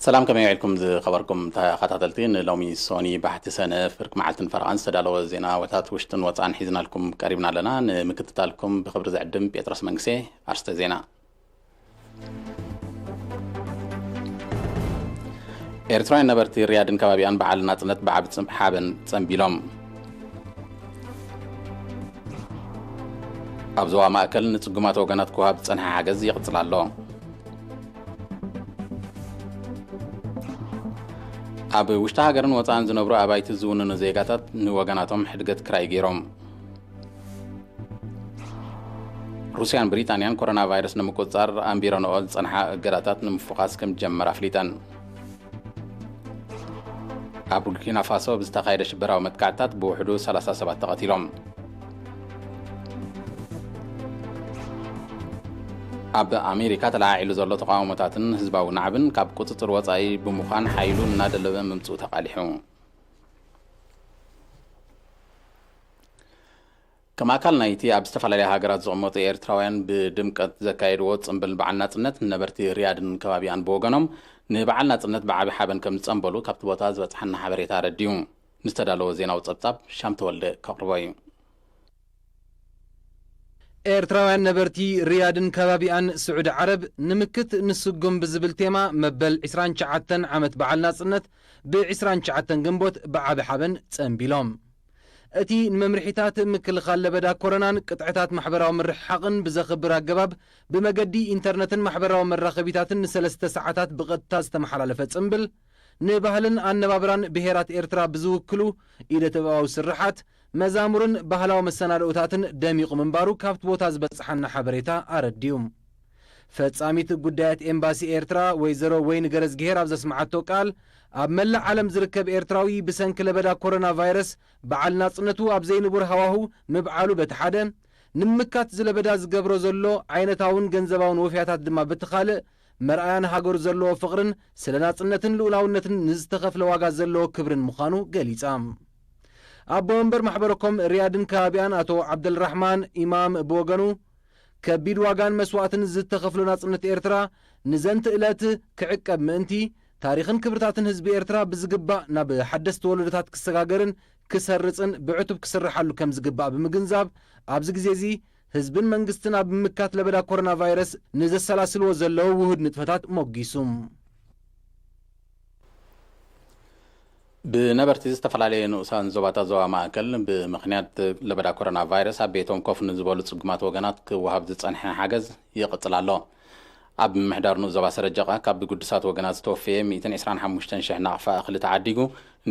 ሰላም፣ ከመይ ውዒልኩም ዝኸበርኩም ተኸታተልቲ? ንሎሚ ሶኒ ባሕቲ ሰነ ፍርቂ መዓልትን ፈረቓን ዝተዳለወ ዜናታት ውሽጥን ወጻእን ሒዝናልኩም ቀሪብና ኣለና። ንምክትታልኩም ብኽብሪ ዝዕድም ጴጥሮስ መንግሴ። ኣርስተ ዜና። ኤርትራውያን ነበርቲ ሪያድን ከባቢኣን በዓል ናጽነት ብዓቢ ጽም-፣ ሓበን ጸንቢሎም። ኣብ ዞባ ማእከል ንጽጉማት ወገናት ክወሃብ ዝጸንሐ ሓገዝ ይቕጽል ኣሎ። ኣብ ውሽጢ ሃገርን ወጻእን ዝነብሩ ኣባይቲ ዝውንኑ ዜጋታት ንወገናቶም ሕድገት ክራይ ገይሮም። ሩስያን ብሪጣንያን ኮሮና ቫይረስ ንምቁጽጻር ኣንቢረንኦ ዝጸንሓ እገዳታት ንምፍዃስ ከም ዝጀመራ ኣፍሊጠን። ኣብ ቡርኪና ፋሶ ብዝተኻየደ ሽበራዊ መጥቃዕትታት ብውሕዱ ሰላሳ ሰባት ተቐቲሎም። ኣብ ኣሜሪካ ተለዓዒሉ ዘሎ ተቓውሞታትን ህዝባዊ ናዕብን ካብ ቁጽጽር ወጻኢ ብምዃን ሓይሉ እናደለበ ምምጽኡ ተቓሊሑ። ከም ኣካል ናይቲ ኣብ ዝተፈላለያ ሃገራት ዝቕመጡ ኤርትራውያን ብድምቀት ዘካየድዎ ጽምብል በዓል ናጽነት፣ ነበርቲ ሪያድን ከባቢኣን ብወገኖም ንበዓል ናጽነት ብዓቢ ሓበን ከም ዝጸንበሉ ካብቲ ቦታ ዝበጽሓና ሓበሬታ ኣረዲኡ። ንዝተዳለወ ዜናዊ ጸብጻብ ሻም ተወልደ ከቕርቦ እዩ። ኤርትራውያን ነበርቲ ሪያድን ከባቢኣን ስዑዲ ዓረብ፣ ንምክት ንስጉም ብዝብል ቴማ መበል ዕስራን ትሽዓተን ዓመት በዓል ናጽነት ብ ዕስራን ትሽዓተን ግንቦት ብዓቢ ሓበን ጸንቢሎም። እቲ ንመምርሒታት ምክልኻል ለበዳ ኮሮናን ቅጥዕታት ማሕበራዊ ምርሕሓቕን ብዘኽብር ኣገባብ፣ ብመገዲ ኢንተርነትን ማሕበራዊ መራኸቢታትን ንሰለስተ ሰዓታት ብቐጥታ ዝተመሓላለፈ ጽምብል፣ ንባህልን ኣነባብራን ብሄራት ኤርትራ ብዝውክሉ ኢደ ጥበባዊ ስርሓት፣ መዛሙርን ባህላዊ መሰናድኦታትን ደሚቑ ምንባሩ ካብቲ ቦታ ዝበጽሓና ሓበሬታ ኣረዲኡ። ፈጻሚት ጉዳያት ኤምባሲ ኤርትራ ወይዘሮ ወይኒ ገረዝግሄር ኣብ ዘስምዓቶ ቃል፣ ኣብ መላእ ዓለም ዝርከብ ኤርትራዊ ብሰንኪ ለበዳ ኮሮና ቫይረስ በዓል ናጽነቱ ኣብ ዘይንቡር ሃዋሁ ምብዓሉ በቲ ሓደ፣ ንምምካት ዝለበዳ ዝገብሮ ዘሎ ዓይነታውን ገንዘባውን ወፍያታት ድማ በቲ ካልእ፣ መርኣያ ንሃገሩ ዘለዎ ፍቕርን ስለ ናጽነትን ልኡላውነትን ንዝተኸፍለ ዋጋ ዘለዎ ክብርን ምዃኑ ገሊጻ። ኣቦ ወንበር ማሕበረ ኮም ሪያድን ከባቢኣን ኣቶ ዓብደልራሕማን ኢማም ብወገኑ፣ ከቢድ ዋጋን መስዋእትን ዝተኸፍሎ ናጽነት ኤርትራ ንዘንቲ ዕለት ክዕቀብ ምእንቲ፣ ታሪኽን ክብርታትን ህዝቢ ኤርትራ ብዝግባእ ናብ ሓደስቲ ወለዶታት ክሰጋገርን ክሰርጽን ብዕቱብ ክስርሓሉ ከም ዝግባእ ብምግንዛብ፣ ኣብዚ ግዜ እዚ ህዝብን መንግስትን ኣብ ምምካት ለበዳ ኮሮና ቫይረስ ንዘሰላስልዎ ዘለዉ ውሁድ ንጥፈታት ሞጊሱ። ብነበርቲ ዝተፈላለየ ንኡሳን ዞባታት ዞባ ማእከል፣ ብምኽንያት ለበዳ ኮሮና ቫይረስ ኣብ ቤቶም ኮፍ ንዝበሉ ጽጉማት ወገናት ክወሃብ ዝጸንሐ ሓገዝ ይቕጽል ኣሎ። ኣብ ምምሕዳር ንኡስ ዞባ ሰረጀቓ ካብ ግዱሳት ወገናት ዝተወፈየ ሚእትን ዕስራን ሓሙሽተን ሽሕ ናቕፋ እኽሊ ተዓዲጉ፣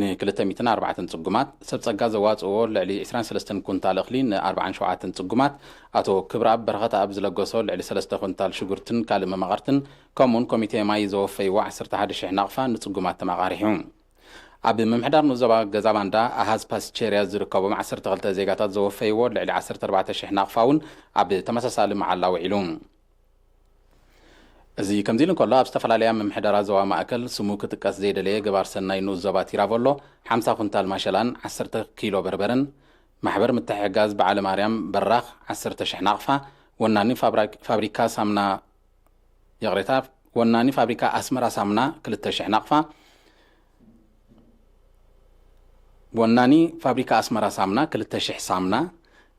ንክልተ ሚእትን ኣርባዕተን ጽጉማት፣ ሰብ ጸጋ ዘዋጽእዎ ልዕሊ ዕስራን ሰለስተን ኩንታል እኽሊ ንኣርባዓን ሸውዓተን ጽጉማት፣ ኣቶ ክብረኣብ በረኸተኣብ ዝለገሶ ልዕሊ ሰለስተ ኩንታል ሽጉርትን ካልእ መማቕርትን፣ ከምኡውን ኮሚቴ ማይ ዘወፈይዎ ዓሰርተ ሓደ ሽሕ ናቕፋ ንጽጉማት ተመቓሪሑ። ኣብ ምምሕዳር ንኡስ ዞባ ገዛባንዳ ኣሃዝ ፓስቸርያ ዝርከቦም ዓሰርተ ክልተ ዜጋታት ዘወፈይዎ ልዕሊ ዓሰርተ ኣርባዕተ ሽሕ ናቕፋ እውን ኣብ ተመሳሳሊ መዓላ ውዒሉ። እዚ ከምዚ ኢሉ እንከሎ፣ ኣብ ዝተፈላለያ ምምሕዳራት ዞባ ማእከል ስሙ ክጥቀስ ዘይደለየ ገባር ሰናይ ንኡስ ዞባ ቲራቮሎ ሓምሳ ኩንታል ማሸላን ዓሰርተ ኪሎ በርበረን፣ ማሕበር ምትሕግጋዝ በዓለ ማርያም በራኽ ዓሰርተ ሽሕ ናቕፋ፣ ወናኒ ፋብራ-፣ ፋብሪካ ሳምና፣ ይቕሬታ፣ ወናኒ ፋብሪካ ኣስመራ ሳምና ክልተ ሽሕ ናቕፋ፣ ወናኒ ፋብሪካ ኣስመራ ሳምና ክልተ ሽሕ ሳምና፣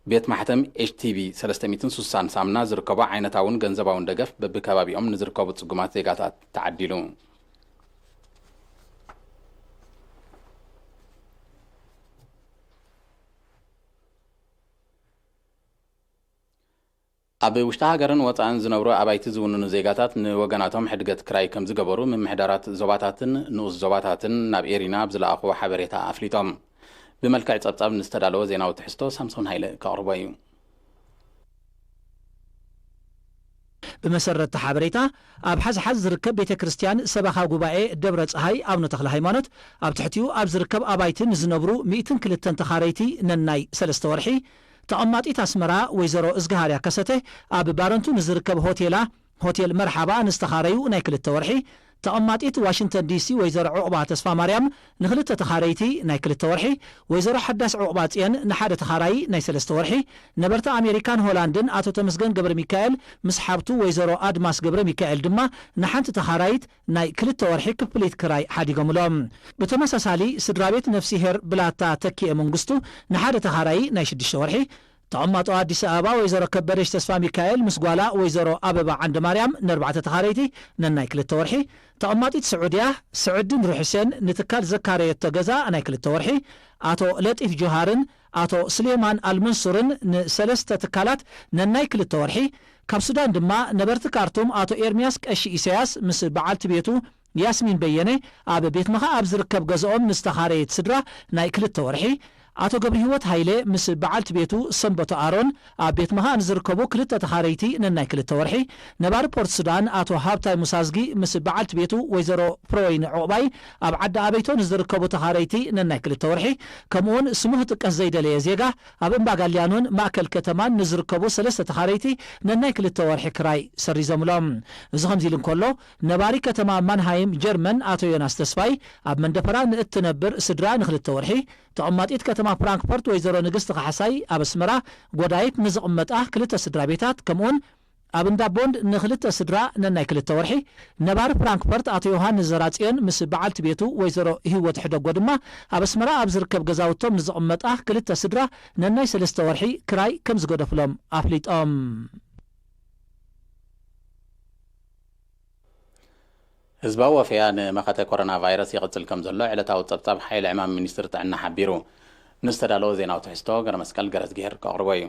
ቤት ማሕተም ኤች ቲ ቢ ሰለስተ ሚእትን ስሳን ሳምና ዝርከቦ ዓይነታውን ገንዘባውን ደገፍ በብከባቢኦም ንዝርከቡ ጽጉማት ዜጋታት ተዓዲሉ። ኣብ ውሽጢ ሃገርን ወጻእን ዝነብሩ ኣባይቲ ዝውንኑ ዜጋታት ንወገናቶም ሕድገት ክራይ ከም ዝገበሩ ምምሕዳራት ዞባታትን ንኡስ ዞባታትን ናብ ኤሪና ኣብ ዝለኣኽዎ ሓበሬታ ኣፍሊጦም። ብመልክዕ ጸብጻብ ንዝተዳለወ ዜናዊ ትሕዝቶ ሳምሶን ሃይለ ከቕርቦ እዩ። ብመሰረት እቲ ሓበሬታ፣ ኣብ ሓዝሓዝ ዝርከብ ቤተ ክርስቲያን ሰበኻ ጉባኤ ደብረ ጸሃይ ኣቡነ ተኽለ ሃይማኖት፣ ኣብ ትሕቲኡ ኣብ ዝርከብ ኣባይቲ ንዝነብሩ ሚእትን ክልተን ተኻረይቲ ነናይ ሰለስተ ወርሒ፣ ተቐማጢት ኣስመራ ወይዘሮ እዝግሃርያ ከሰተ ኣብ ባረንቱ ንዝርከብ ሆቴላ፣ ሆቴል መርሓባ፣ ንዝተኻረዩ ናይ ክልተ ወርሒ፣ ተቐማጢት ዋሽንግተን ዲሲ ወይዘሮ ዑቕባ ተስፋ ማርያም ንክልተ ተኻረይቲ ናይ ክልተ ወርሒ፣ ወይዘሮ ሓዳስ ዑቕባ ጽዮን ንሓደ ተኻራዪ ናይ ሰለስተ ወርሒ፣ ነበርቲ ኣሜሪካን ሆላንድን ኣቶ ተመስገን ገብረ ሚካኤል ምስ ሓብቱ ወይዘሮ ኣድማስ ገብረ ሚካኤል ድማ ንሓንቲ ተኻራይት ናይ ክልተ ወርሒ ክፍሊት ክራይ ሓዲጎምሎም። ብተመሳሳሊ ስድራ ቤት ነፍሲሄር ብላታ ተኪኤ መንግስቱ ንሓደ ተኻራዪ ናይ ሽዱሽተ ወርሒ፣ ተቐማጦ ኣዲስ ኣበባ ወይዘሮ ከበደሽ ተስፋ ሚካኤል ምስ ጓላ ወይዘሮ ኣበባ ዓንደ ማርያም ንኣርባዕተ ተኻረይቲ ነናይ ክልተ ወርሒ፣ ተቐማጢት ስዑድያ ስዕድን ሩሕሴን ንትካል ዘካረየቶ ገዛ ናይ ክልተ ወርሒ፣ ኣቶ ለጢፍ ጆሃርን ኣቶ ስሌማን ኣልመንሱርን ንሰለስተ ትካላት ነናይ ክልተ ወርሒ፣ ካብ ሱዳን ድማ ነበርቲ ካርቱም ኣቶ ኤርሚያስ ቀሺ ኢሳያስ ምስ በዓልቲ ቤቱ ያስሚን በየነ ኣብ ቤት ምኻ ኣብ ዝርከብ ገዝኦም ንዝተኻረየት ስድራ ናይ ክልተ ወርሒ፣ ኣቶ ገብረሂወት ሃይለ ምስ በዓልቲ ቤቱ ሰንበቶ ኣሮን ኣብ ቤት ምኻ ንዝርከቡ ክልተ ተኻረይቲ ነናይ ክልተ ወርሒ፣ ነባሪ ፖርት ሱዳን ኣቶ ሃብታይ ሙሳዝጊ ምስ በዓልቲ ቤቱ ወይዘሮ ፍረወይኒ ዑቕባይ ኣብ ዓዲ ኣበይቶ ንዝርከቡ ተኻረይቲ ነናይ ክልተ ወርሒ፣ ከምኡውን ስሙ ክጥቀስ ዘይደለየ ዜጋ ኣብ እምባጋልያኖን ማእከል ከተማን ንዝርከቡ ሰለስተ ተኻረይቲ ነናይ ክልተ ወርሒ ክራይ ሰሪዞምሎም። እዚ ከምዚ ኢሉ እንከሎ፣ ነባሪ ከተማ ማንሃይም ጀርመን ኣቶ ዮናስ ተስፋይ ኣብ መንደፈራ ንእትነብር ስድራ ንክልተ ወርሒ፣ ተቐማጢት ከተማ ፍራንክፈርት ወይዘሮ ንግስቲ ካሕሳይ ኣብ ኣስመራ ጎዳይፍ ንዝቕመጣ ክልተ ስድራ ቤታት ከምኡውን ኣብ እንዳ ቦንድ ንክልተ ስድራ ነናይ ክልተ ወርሒ፣ ነባሪ ፍራንክፈርት ኣቶ ዮሃንስ ዘራጽዮን ምስ በዓልቲ ቤቱ ወይዘሮ ህይወት ሕደጎ ድማ ኣብ ኣስመራ ኣብ ዝርከብ ገዛውቶም ንዝቕመጣ ክልተ ስድራ ነናይ ሰለስተ ወርሒ ክራይ ከም ዝገደፍሎም ኣፍሊጦም። ህዝባዊ ወፈያ ንመኸተ ኮሮና ቫይረስ ይቕጽል ከም ዘሎ ዕለታዊ ጸብጻብ ሓይሊ ዕማም ሚኒስትሪ ጥዕና ሓቢሩ። ንዝተዳለወ ዜናዊ ትሕዝቶ ገረመስቀል ገረዝግሄር ከቕርቦ እዩ።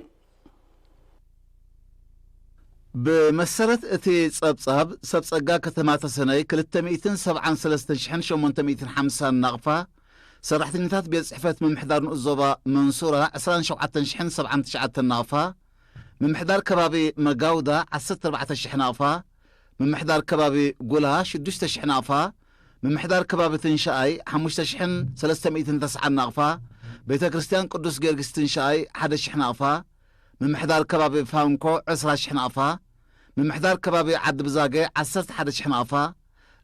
ብመሰረት እቲ ጸብጻብ፣ ሰብ ጸጋ ከተማ ተሰነይ ክልተ ሚእትን ሰብዓን ሰለስተን ሽሕን ሸሞንተ ሚእትን ሓምሳን ናቕፋ፣ ሰራሕተኛታት ቤት ጽሕፈት ምምሕዳር ንኡስ ዞባ መንሱራ ዕስራን ሸውዓተን ሽሕን ሰብዓን ትሽዓተን ናቕፋ፣ ምምሕዳር ከባቢ መጋውዳ ዓሰርተ ኣርባዕተ ሽሕ ናቕፋ፣ ምምሕዳር ከባቢ ጉላ ሽዱሽተ ሽሕ ናቕፋ፣ ምምሕዳር ከባቢ ትንሽኣይ ሓሙሽተ ሽሕን ሰለስተ ሚእትን ተስዓን ናቕፋ፣ ቤተ ክርስቲያን ቅዱስ ጊዮርጊስ ትንሽኣይ ሓደ ሽሕ ናቕፋ፣ ምምሕዳር ከባቢ ፋንኮ ዕስራ ሽሕ ናቕፋ፣ ምምሕዳር ከባቢ ዓዲ ብዛገ ዓሰርተ ሓደ ሽሕ ናቕፋ፣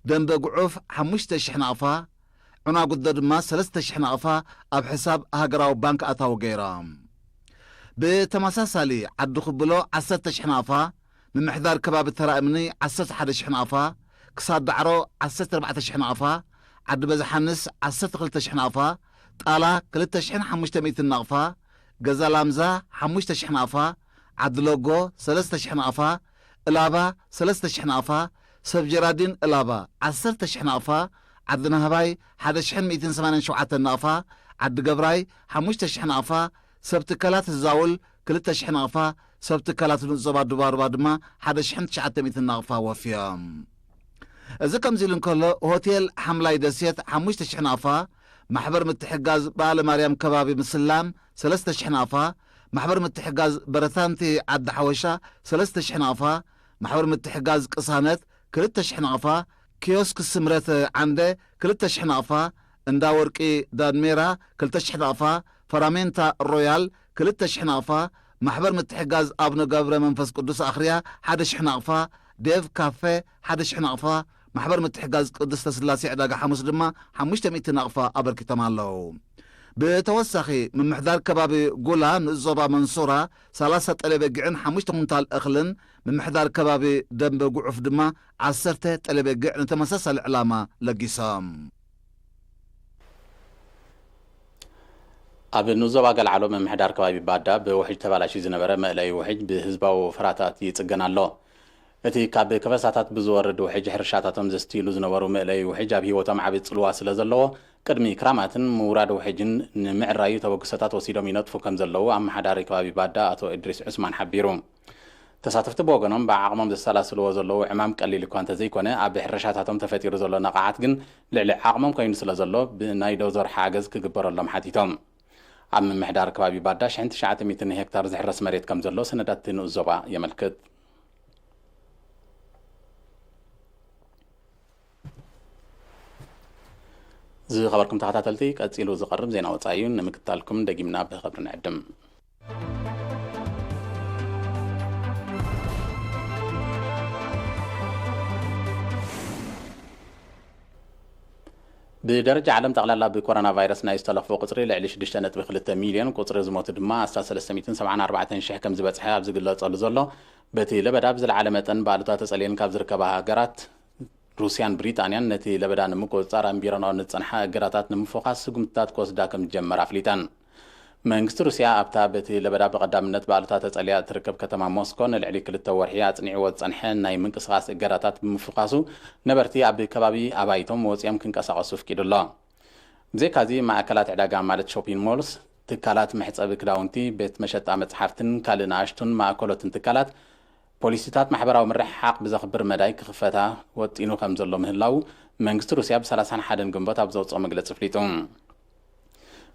ደንበ ጉዑፍ ሓሙሽተ ሽሕ ናቕፋ፣ ዑናጉዶ ድማ ሰለስተ ሽሕ ናቕፋ ኣብ ሕሳብ ሃገራዊ ባንክ ኣታዊ ገይሮም። ብተመሳሳሊ ዓዲ ኩብሎ ዓሰርተ ሽሕ ናቕፋ፣ ምምሕዳር ከባቢ ተራ እምኒ ዓሰርተ ሓደ ሽሕ ናቕፋ፣ ክሳድ ዳዕሮ ዓሰርተ ኣርባዕተ ሽሕ ናቕፋ፣ ዓዲ በዝሓንስ ዓሰርተ ክልተ ሽሕ ናቕፋ፣ ጣላ ክልተ ሽሕን ሓሙሽተ ሚእትን ናቕፋ፣ ገዛ ላምዛ ሓሙሽተ ሽሕ ናቕፋ፣ ዓዲ ሎጎ ሰለስተ ሽሕ ናቕፋ፣ እላባ ሰለስተ ሽሕ ናቕፋ፣ ሰብ ጀራዲን እላባ ዓሰርተ ሽሕ ናቕፋ፣ ዓዲ ናህባይ ሓደ ሽሕን ሚእትን ሰማንያን ሸውዓተን ናቕፋ፣ ዓዲ ገብራይ ሓሙሽተ ሽሕ ናቕፋ፣ ሰብ ትካላት ህዛውል ክልተ ሽሕ ናቕፋ፣ ሰብ ትካላት ንኡስ ዞባ ዱባሩባ ድማ ሓደ ሽሕን ትሽዓተ ሚእትን ናቕፋ ወፍዮም። እዚ ከምዚ ኢሉ እንከሎ፣ ሆቴል ሓምላይ ደሴት ሓሙሽተ ሽሕ ናቕፋ፣ ማሕበር ምትሕጋዝ በዓለ ማርያም ከባቢ ምስላም ሰለስተ ሽሕ ናቕፋ፣ ማሕበር ምትሕጋዝ በረታንቲ ዓዲ ሓወሻ ሰለስተ ሽሕ ናቕፋ፣ ማሕበር ምትሕጋዝ ቅሳነት ክልተ ሽሕ ናቕፋ፣ ኪዮስክ ስምረት ዓንደ ክልተ ሽሕ ናቕፋ፣ እንዳ ወርቂ ዳድሜራ ክልተ ሽሕ ናቕፋ፣ ፈራሜንታ ሮያል ክልተ ሽሕ ናቕፋ፣ ማሕበር ምትሕጋዝ ኣቡነ ገብረ መንፈስ ቅዱስ ኣኽርያ ሓደ ሽሕ ናቕፋ፣ ዴቭ ካፌ ሓደ ሽሕ ናቕፋ፣ ማሕበር ምትሕጋዝ ቅድስተ ስላሴ ዕዳጋ ሓሙስ ድማ ሓሙሽተ ሚእቲ ናቕፋ ኣበርኪቶም ኣለዉ። ብተወሳኺ፣ ምምሕዳር ከባቢ ጉላ ንኡስ ዞባ መንሱራ ሰላሳ ጠለይ በጊዕን ሓሙሽተ ኩንታል እኽልን፣ ምምሕዳር ከባቢ ደንበ ጉዑፍ ድማ ዓሰርተ ጠለይ በጊዕ ንተመሳሳሊ ዕላማ ለጊሶም። ኣብ ንኡስ ዞባ ገለዓሎ ምምሕዳር ከባቢ ባዳ ብውሕጅ ተባላሽዩ ዝነበረ መእለዪ ውሕጅ ብህዝባዊ ፍራታት ይጽገን ኣሎ። እቲ ካብ ከበሳታት ብዝወርድ ውሕጅ ሕርሻታቶም ዘስትይሉ ዝነበሩ መእለዪ ውሕጅ ኣብ ህይወቶም ዓቢ ጽልዋ ስለ ዘለዎ፣ ቅድሚ ክራማትን ምውራድ ውሕጅን ንምዕራዩ ተበግሶታት ወሲዶም ይነጥፉ ከም ዘለዉ ኣመሓዳሪ ከባቢ ባዳ ኣቶ እድሪስ ዑስማን ሓቢሩ። ተሳተፍቲ ብወገኖም ብዓቕሞም ዘሰላስልዎ ዘለዉ ዕማም ቀሊል እኳ እንተዘይኮነ፣ ኣብ ሕርሻታቶም ተፈጢሩ ዘሎ ነቓዓት ግን ልዕሊ ዓቕሞም ኮይኑ ስለ ዘሎ፣ ብናይ ዶዘር ሓገዝ ክግበረሎም ሓቲቶም። ኣብ ምምሕዳር ከባቢ ባዳ ሽሕን ትሽዓተ ሚእትን ሄክታር ዝሕረስ መሬት ከም ዘሎ ሰነዳት እቲ ንኡስ ዞባ የመልክት። ዝኸበርኩም ተኸታተልቲ፣ ቀጺሉ ዝቐርብ ዜና ወጻኢ እዩ። ንምክታልኩም ደጊምና ብኽብሪ ንዕድም። ብደረጃ ዓለም ጠቕላላ ብኮሮና ቫይረስ ናይ ዝተለኽፉ ቁጽሪ ልዕሊ ሽዱሽተ ነጥቢ ክልተ ሚልዮን፣ ቁጽሪ ዝሞቱ ድማ ኣስታት ሰለስተ ሚእትን ሰብዓን ኣርባዕተን ሽሕ ከም ዝበጽሐ ኣብ ዝግለጸሉ ዘሎ፣ በቲ ለበዳ ብዝለዓለ መጠን ብኣሉታ ተጸልየን ካብ ዝርከባ ሃገራት ሩስያን ብሪጣንያን፣ ነቲ ለበዳ ንምቁጽጻር ኣንቢረንኦ ንዝጸንሓ እገዳታት ንምፍዃስ ስጉምትታት ክወስዳ ከም ዝጀመራ ኣፍሊጠን። መንግስቲ ሩስያ ኣብታ በቲ ለበዳ ብቐዳምነት ብኣሉታ ተጸልያ እትርከብ ከተማ ሞስኮ ንልዕሊ ክልተ ወርሒ ኣጽኒዕዎ ዝጸንሐ ናይ ምንቅስቓስ እገዳታት ብምፍዃሱ፣ ነበርቲ ኣብ ከባቢ ኣባይቶም ወጺኦም ክንቀሳቐሱ ኣፍቂዱ ኣሎ። ብዘይካዚ፣ ማእከላት ዕዳጋ ማለት ሾፒንግ ሞልስ፣ ትካላት መሕጸቢ ክዳውንቲ፣ ቤት መሸጣ መጽሓፍትን ካልእ ንኣሽቱን ማእከሎትን ትካላት፣ ፖሊሲታት ማሕበራዊ ምርሕሓቕ ብዘኽብር መዳይ ክኽፈታ ወጢኑ ከም ዘሎ ምህላዉ መንግስቲ ሩስያ ብ ሰላሳን ሓደን ግንቦት ኣብ ዘውጽኦ መግለጺ ኣፍሊጡ።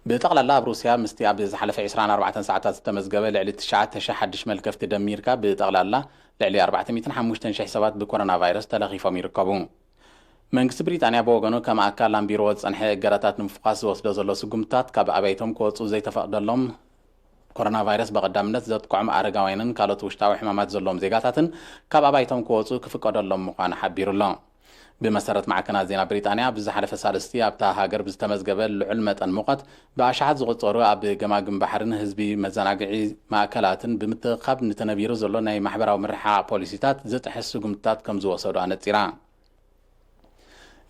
ብጠቕላላ ኣብ ሩስያ ምስቲ ኣብ ዝሓለፈ ዕስራን ኣርባዕተን ሰዓታት ዝተመዝገበ ልዕሊ ትሽዓተ ሽሕ ሓድሽ መልከፍቲ ደሚርካ ብጠቕላላ ልዕሊ ኣርባዕተ ሚእትን ሓሙሽተን ሽሕ ሰባት ብኮሮና ቫይረስ ተለኺፎም ይርከቡ። መንግስቲ ብሪጣንያ ብወገኑ ከም ኣካል ኣንቢርዎ ዝጸንሐ እገዳታት ንምፍዃስ ዝወስዶ ዘሎ ስጉምትታት ካብ ኣባይቶም ክወጹ ዘይተፈቕደሎም ኮሮና ቫይረስ ብቐዳምነት ዘጥቅዖም ኣረጋውያንን ካልኦት ውሽጣዊ ሕማማት ዘለዎም ዜጋታትን ካብ ኣባይቶም ክወጹ ክፍቀደሎም ምዃኑ ሓቢሩ ኣሎ። ብመሰረት ማዕከናት ዜና ብሪጣንያ፣ ኣብ ዝሓለፈ ሳልስቲ ኣብታ ሃገር ብዝተመዝገበ ልዑል መጠን ሙቐት ብኣሽሓት ዝቑጸሩ ኣብ ገማግም ባሕርን ህዝቢ መዘናግዒ ማእከላትን ብምትእኽኻብ ንተነቢሩ ዘሎ ናይ ማሕበራዊ ምርሕሓቕ ፖሊሲታት ዝጥሕስ ስጉምትታት ከም ዝወሰዱ ኣነጺራ።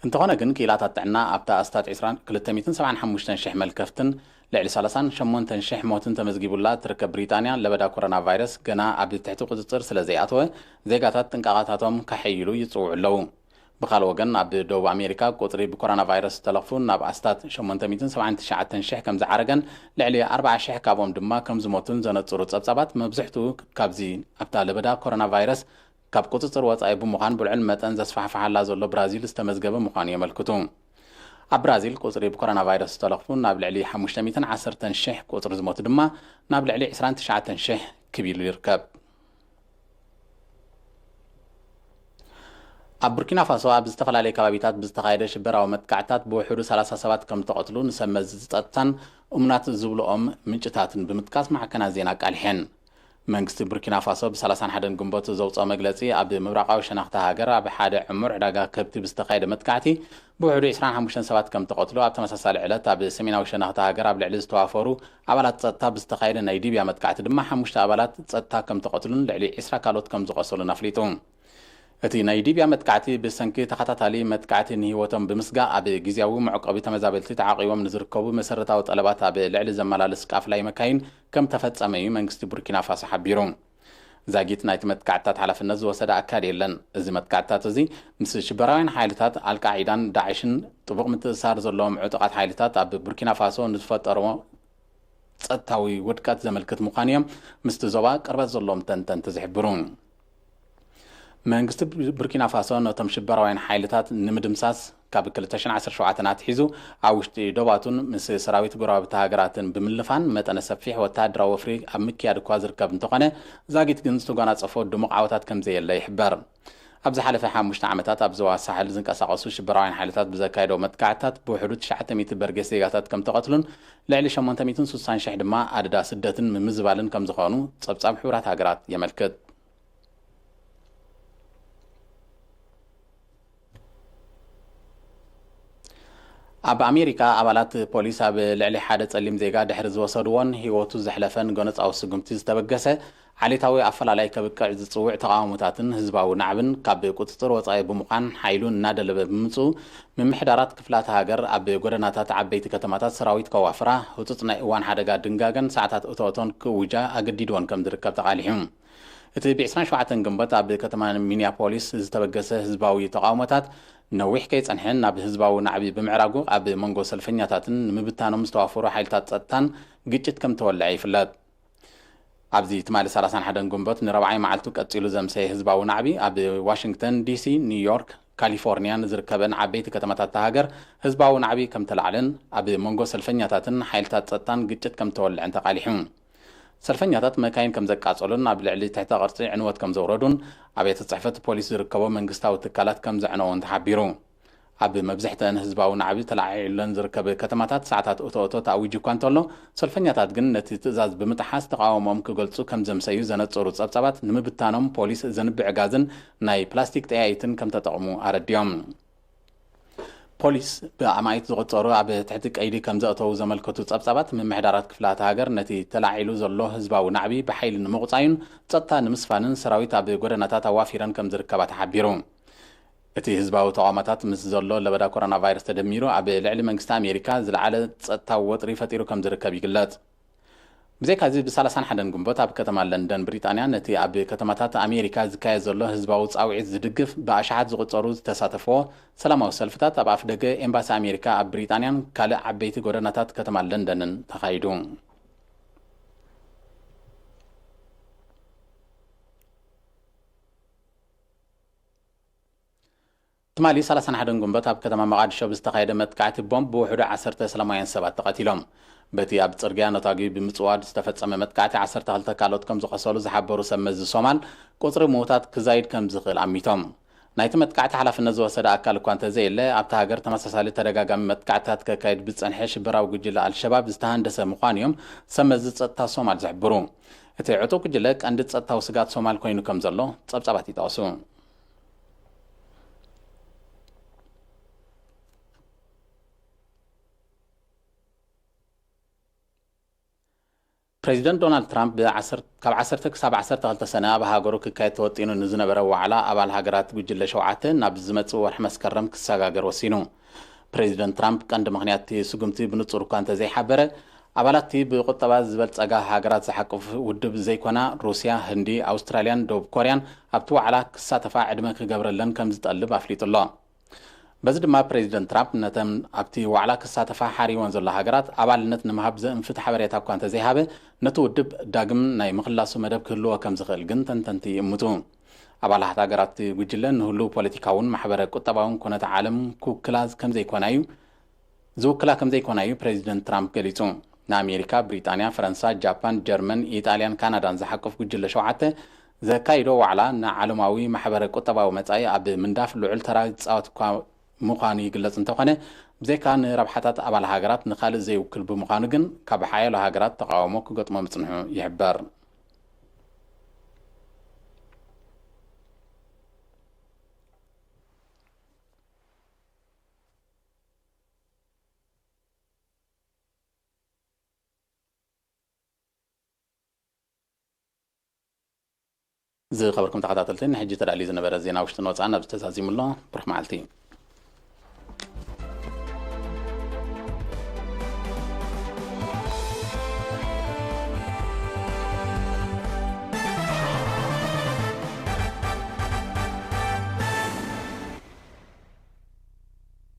እንተኾነ ግን፣ ክኢላታት ጥዕና ኣብታ ኣስታት ዕስራን ክልተ ሚእትን ሰብዓን ሓሙሽተን ሽሕ መልከፍትን ልዕሊ ሰላሳን ሸሞንተን ሽሕ ሞትን ተመዝጊቡላ እትርከብ ብሪጣንያ፣ ለበዳ ኮሮና ቫይረስ ገና ኣብ ትሕቲ ቁጽጽር ስለ ዘይኣተወ፣ ዜጋታት ጥንቃቐታቶም ከሐይሉ ይጽውዑ ኣለዉ። ብኻልእ ወገን፣ ኣብ ደቡብ ኣሜሪካ ቁጽሪ ብኮሮና ቫይረስ ዝተለኽፉ ናብ ኣስታት ሸሞንተ ሚእትን ሰብዓን ትሽዓተን ሽሕ ከም ዝዓረገን ልዕሊ ኣርብዓ ሽሕ ካብኦም ድማ ከም ዝሞቱን ዘነጽሩ ጸብጻባት፣ መብዝሕትኡ ካብዚ ኣብታ ለበዳ ኮሮና ቫይረስ ካብ ቁጽጽር ወጻኢ ብምዃን ብልዑል መጠን ዘስፋሕፍሓላ ዘሎ ብራዚል ዝተመዝገበ ምዃኑ የመልክቱ። ኣብ ብራዚል ቁጽሪ ብኮሮና ቫይረስ ዝተለኽፉ ናብ ልዕሊ ሓሙሽተ ሚእትን ዓሰርተን ሽሕ፣ ቁጽሪ ዝሞቱ ድማ ናብ ልዕሊ ዕስራን ትሽዓተን ሽሕ ክብ ኢሉ ይርከብ። ኣብ ቡርኪና ፋሶ ኣብ ዝተፈላለየ ከባቢታት ብዝተኻየደ ሽበራዊ መጥቃዕታት ብውሕዱ ሰላሳ ሰባት ከም ተቐትሉ ንሰብ መዚ ጸጥታን እሙናት ዝብልኦም ምንጭታትን ብምጥቃስ ማዕከናት ዜና ኣቃሊሐን። መንግስቲ ቡርኪና ፋሶ ብ ሰላሳን ሓደን ግንቦት ዘውፅኦ መግለፂ፣ ኣብ ምብራቓዊ ሸነኽቲ ሃገር ኣብ ሓደ ዕሙር ዕዳጋ ከብቲ ብዝተኻየደ መጥቃዕቲ ብውሕዱ ዕስራን ሓሙሽተን ሰባት ከም ተቐትሉ፣ ኣብ ተመሳሳሊ ዕለት ኣብ ሰሜናዊ ሸነኽቲ ሃገር ኣብ ልዕሊ ዝተዋፈሩ ኣባላት ጸጥታ ብዝተኻየደ ናይ ሊብያ መጥቃዕቲ ድማ ሓሙሽተ ኣባላት ጸጥታ ከም ተቐትሉን ልዕሊ ዕስራ ካልኦት ከም ዝቖሰሉን ኣፍሊጡ። እቲ ናይ ሊብያ መጥቃዕቲ ብሰንኪ ተኸታታሊ መጥቃዕቲ ንህይወቶም ብምስጋእ ኣብ ግዝያዊ መዕቆቢ ተመዛበልቲ ተዓቂቦም ንዝርከቡ መሰረታዊ ጠለባት ኣብ ልዕሊ ዘመላልስ ቃፍላይ መካይን ከም ተፈጸመ እዩ መንግስቲ ቡርኪና ፋሶ ሓቢሩ። ዛጊት ናይቲ መጥቃዕትታት ሓላፍነት ዝወሰደ ኣካል የለን። እዚ መጥቃዕትታት እዚ ምስ ሽበራውያን ሓይልታት ኣልቃዒዳን ዳዕሽን ጥቡቕ ምትእስሳር ዘለዎም ዕጡቓት ሓይልታት ኣብ ቡርኪና ፋሶ ንዝፈጠርዎ ጸጥታዊ ውድቀት ዘመልክት ምዃኑ እዮም ምስቲ ዞባ ቅርበት ዘለዎም ተንተንቲ ዝሕብሩ። መንግስቲ ቡርኪና ፋሶ ነቶም ሽበራውያን ሓይልታት ንምድምሳስ ካብ ክልተ ሽሕን ዓሰርተ ሸውዓተን ኣትሒዙ ኣብ ውሽጢ ዶባቱን ምስ ሰራዊት ጎረባብቲ ሃገራትን ብምልፋን መጠነ ሰፊሕ ወተሃደራዊ ወፍሪ ኣብ ምክያድ እኳ ዝርከብ እንተኾነ፣ ዛጊት ግን ዝተጓናጸፎ ድሙቕ ዓወታት ከም ዘየለ ይሕበር። ኣብ ዝሓለፈ ሓሙሽተ ዓመታት ኣብ ዞባ ሳሕል ዝንቀሳቐሱ ሽበራውያን ሓይልታት ብዘካየደው መጥቃዕትታት ብውሕዱ ትሽዓተ ሚእቲ በርጌስ ዜጋታት ከም ተቐትሉን ልዕሊ ሸሞንተ ሚእትን ስሳን ሽሕ ድማ ኣደዳ ስደትን ምምዝባልን ከም ዝኾኑ ጸብጻብ ሕቡራት ሃገራት የመልክት። ኣብ ኣሜሪካ፣ ኣባላት ፖሊስ ኣብ ልዕሊ ሓደ ጸሊም ዜጋ ድሕሪ ዝወሰድዎን ህይወቱ ዘሕለፈን ጎነጻዊ ስጉምቲ ዝተበገሰ ዓሌታዊ ኣፈላላይ ከብቅዕ ዝጽውዕ ተቓውሞታትን ህዝባዊ ናዕብን ካብ ቁጽጽር ወጻኢ ብምዃን ሓይሉ እናደለበ ብምምጽኡ፣ ምምሕዳራት ክፍላተ ሃገር ኣብ ጎደናታት ዓበይቲ ከተማታት ሰራዊት ከዋፍራ፣ ህጹጽ ናይ እዋን ሓደጋ ድንጋገን ሰዓታት እቶእቶን ክእውጃ ኣገዲድወን ከም ዝርከብ ተቓሊሑ። እቲ ብ ዕስራን ሸውዓተን ግንቦት ኣብ ከተማ ሚኒያፖሊስ ዝተበገሰ ህዝባዊ ተቓውሞታት ነዊሕ ከይጸንሐ ናብ ህዝባዊ ናዕቢ ብምዕራጉ፣ ኣብ መንጎ ሰልፈኛታትን ንምብታኖም ዝተዋፈሩ ሓይልታት ጸጥታን ግጭት ከም ተወልዐ ይፍለጥ። ኣብዚ ትማሊ ሰላሳን ሓደን ግንቦት ንረብዓይ መዓልቱ ቀጺሉ ዘምሰየ ህዝባዊ ናዕቢ፣ ኣብ ዋሽንግተን ዲሲ፣ ኒውዮርክ፣ ካሊፎርኒያ ንዝርከበን ዓበይቲ ከተማታት እታ ሃገር ህዝባዊ ናዕቢ ከም ተላዕለን ኣብ መንጎ ሰልፈኛታትን ሓይልታት ጸጥታን ግጭት ከም ተወልዐን ተቓሊሑ። ሰልፈኛታት መካይን ከም ዘቃጸሉን ኣብ ልዕሊ ትሕተ ቅርጺ ዕንወት ከም ዘውረዱን ኣብያተ ጽሕፈት ፖሊስ ዝርከቦ መንግስታዊ ትካላት ከም ዘዕነውን ተሓቢሩ። ኣብ መብዝሕተን ህዝባዊ ናዕቢ ተለዓዒሉለን ዝርከብ ከተማታት ሰዓታት እቶ እቶ ተኣዊጁ እኳ እንተሎ፣ ሰልፈኛታት ግን ነቲ ትእዛዝ ብምጥሓስ ተቓውሞኦም ክገልጹ ከም ዘምሰዩ ዘነጸሩ ጸብጻባት፣ ንምብታኖም ፖሊስ ዘንብዕ ጋዝን ናይ ፕላስቲክ ጠያይትን ከም ተጠቕሙ ኣረዲኦም። ፖሊስ ብኣማኢት ዝቑጸሩ ኣብ ትሕቲ ቀይዲ ከም ዘእተዉ ዘመልከቱ ጸብጻባት፣ ምምሕዳራት ክፍላተ ሃገር ነቲ ተላዒሉ ዘሎ ህዝባዊ ናዕቢ ብሓይሊ ንምቑጻዩን ጸጥታ ንምስፋንን ሰራዊት ኣብ ጎደናታት ኣዋፊረን ከም ዝርከባ ተሓቢሩ። እቲ ህዝባዊ ተቓውሞታት ምስ ዘሎ ለበዳ ኮሮና ቫይረስ ተደሚሩ፣ ኣብ ልዕሊ መንግስቲ ኣሜሪካ ዝለዓለ ጸጥታዊ ወጥሪ ፈጢሩ ከም ዝርከብ ይግለጽ። ብዘይካዚ፣ ብ ሰላሳን ሓደን ግንቦት ኣብ ከተማ ለንደን ብሪጣንያ፣ ነቲ ኣብ ከተማታት ኣሜሪካ ዝካየድ ዘሎ ህዝባዊ ጻውዒት ዝድግፍ ብኣሽሓት ዝቑጸሩ ዝተሳተፍዎ ሰላማዊ ሰልፍታት ኣብ ኣፍደገ ኤምባሲ ኣሜሪካ ኣብ ብሪጣንያን ካልእ ዓበይቲ ጎደናታት ከተማ ለንደንን ተኻይዱ። ትማሊ ሰላሳን ሓደን ግንቦት ኣብ ከተማ መቓድሾ ብዝተኻየደ መጥቃዕቲ ቦምብ ብውሕዱ ዓሰርተ ሰላማውያን ሰባት ተቐቲሎም። በቲ ኣብ ጽርግያ ነታጒ ብምጽዋድ ዝተፈጸመ መጥቃዕቲ ዓሰርተ ክልተ ካልኦት ከም ዝቖሰሉ ዝሓበሩ ሰብ መዚ ሶማል፣ ቁጽሪ ምዉታት ክዛይድ ከም ዝኽእል ኣሚቶም። ናይቲ መጥቃዕቲ ሓላፍነት ዝወሰደ ኣካል እኳ እንተዘየለ፣ ኣብታ ሃገር ተመሳሳሊ ተደጋጋሚ መጥቃዕትታት ከካይድ ብዝጸንሐ ሽበራዊ ጉጅለ ኣልሸባብ ዝተሃንደሰ ምዃኑ እዮም ሰብ መዚ ጸጥታ ሶማል ዝሕብሩ። እቲ ዕጡቕ ጉጅለ ቀንዲ ጸጥታዊ ስጋት ሶማል ኮይኑ ከም ዘሎ ጸብጻባት ይጠቕሱ። ፕሬዚደንት ዶናልድ ትራምፕ ብዓሰርተ፣ ካብ ዓሰርተ ክሳብ ዓሰርተ ክልተ ሰነ ኣብ ሃገሩ ክካየድ ተወጢኑ ንዝነበረ ዋዕላ ኣባል ሃገራት ጉጅለ ሸውዓተ ናብ ዝመጽእ ወርሒ መስከረም ክሰጋገር ወሲኑ። ፕሬዚደንት ትራምፕ ቀንዲ ምኽንያት እቲ ስጉምቲ ብንጹር እኳ እንተዘይሓበረ፣ ኣባላት እቲ ብቁጠባ ዝበልጸጋ ሃገራት ዝሓቁፍ ውድብ ዘይኮና ሩስያ፣ ህንዲ፣ ኣውስትራልያን ደቡብ ኮርያን ኣብቲ ዋዕላ ክሳተፋ ዕድመ ክገብረለን ከም ዝጠልብ ኣፍሊጡ ኣሎ። በዚ ድማ ፕሬዚደንት ትራምፕ ነተን ኣብቲ ዋዕላ ክሳተፋ ሓሪወን ዘሎ ሃገራት ኣባልነት ንምሃብ ዘእንፍት ሓበሬታ እኳ እንተዘይሃበ፣ ነቲ ውድብ ዳግም ናይ ምኽላሱ መደብ ክህልዎ ከም ዝኽእል ግን ተንተንቲ ይእምቱ። ኣባላት ሃገራት እቲ ጉጅለ ንህሉው ፖለቲካውን ማሕበረ ቁጠባውን ኩነተ ዓለም ክውክላ ከም ዘይኮና እዩ ዝውክላ ከም ዘይኮና እዩ ፕሬዚደንት ትራምፕ ገሊጹ። ንኣሜሪካ፣ ብሪጣንያ፣ ፈረንሳ፣ ጃፓን፣ ጀርመን፣ ኢጣልያን ካናዳን ዝሓቁፍ ጉጅለ ሸውዓተ ዘካይዶ ዋዕላ ንዓለማዊ ማሕበረ ቁጠባዊ መጻኢ ኣብ ምንዳፍ ልዑል ተራ ዝጻወት እኳ ምዃኑ ይግለጽ እንተኾነ፣ ብዘይካ ንረብሓታት ኣባል ሃገራት ንኻልእ ዘይውክል ብምዃኑ ግን ካብ ሓያሎ ሃገራት ተቓውሞ ክገጥሞ ምጽንሑ ይሕበር። ዝኸበርኩም ተኸታተልቲ፣ ንሕጂ ተዳልዩ ዝነበረ ዜና ውሽጥን ወጻእን ኣብዚ ተዛዚሙ ኣሎ። ብሩኽ መዓልቲ።